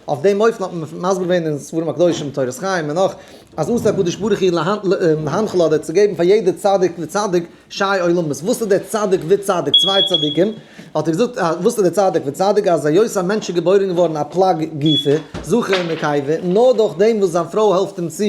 אויף דעם אופן האט מען מסביר געווען אין ספרים הקדושים, תורת חיים און נאך, אז עשה הקדוש ברוך הוא להנחלה אדער צו געבן פאר יעדע צדיק וצדיק שי עולמות. וואס איז דער צדיק וצדיק? צוויי צדיקים. האט ער געזאגט, וואס איז דער צדיק וצדיק? אז היות א מענטש איז געבוירן געווארן א פלג גופא, זכר און נקבה, נאר דורך דעם וואס זיין פרוי העלפט אים צו,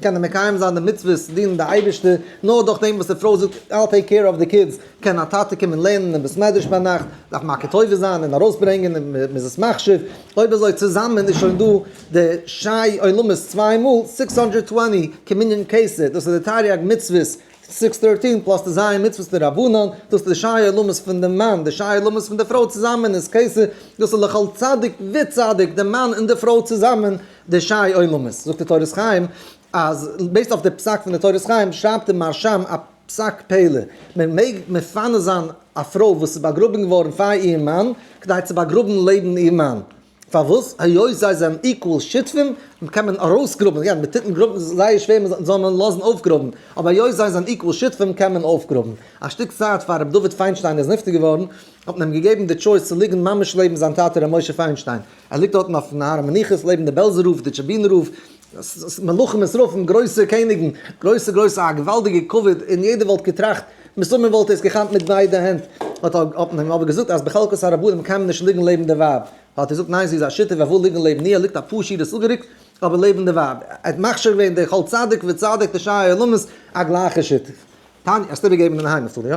קען ער מקיים זיין די מצוות, דינען די אייבערשטער, נאר דורך דעם וואס די פרוי זאגט, I'll take care of the kids, קען א טאטע קומען לערנען אין בית מדרש ביינאכט, דארף מכיר טובה זיין און ארויסברענגען און מען איז עס מחשיב, אויב אזוי צוזאמען איז שוין דא די שי עולמות צוויי מאל 620 כמנין כתר, דאס איז די תרי"ג מצוות 613 plus די ז' מצוות דרבנן, דאס איז די שי עולמות פון די מאן, די שי עולמות פון די פרוי צוזאמען איז כתר, דאס איז לכל צדיק וצדיק, די מאן און די פרוי צוזאמען די שי עולמות. זאגט די תורת חיים אז based אויף די פסק פון די תורת חיים שרייבט די מהרש"ם א פסק פלא, מען מעג מפנה זיין א פרוי וואס איז באגראבן געווארן פאר איר מאן, כדי צו באגראבן לעבן איר מאן. פארוואס? היות זיי זענען equal שותפים, קען מען ארויסגראבן, יא, מען טוט גראבן, ס'איז זייער שווער מען זאל מען לאזן אויפגראבן, אבער היות זיי זענען equal שותפים קען מען אויפגראבן. א שטיק צייט פאר רבי דוד פיינשטיין איז נפטר געווארן, האט מען אים געגעבן די choice צו ליגן ממש לעבן זיין טאטע ר' משה פיינשטיין. ער ליגט דארטן אויפן הר המנוחות לעבן די בעלזער רב, די טשעבינער רב, מלכים און שרפים, גרויסע קעניגן, גרויסע גרויסע א געוואלדיגע כבוד, און יעדער וואלט געטראכט, מסתמא וואלט ער עס געכאפט מיט ביידע הענט, האט האט מען אים אבער געזאגט אז בחלקת הרבנים קען מען נישט ליגן לעבן די ווייב, האט ער געזאגט ניין זי איז א שותף ער וויל ליגן לעבן איר, ער ליגט אפאר שורות אפגערוקט, אבער לעבן די ווייב, ער האט מכשיר געווען די כל צדיק וצדיק תשעה עולמות א גלייכע שותף. תניא, האסט איבערגעגעבן אין היים אפילו, יא?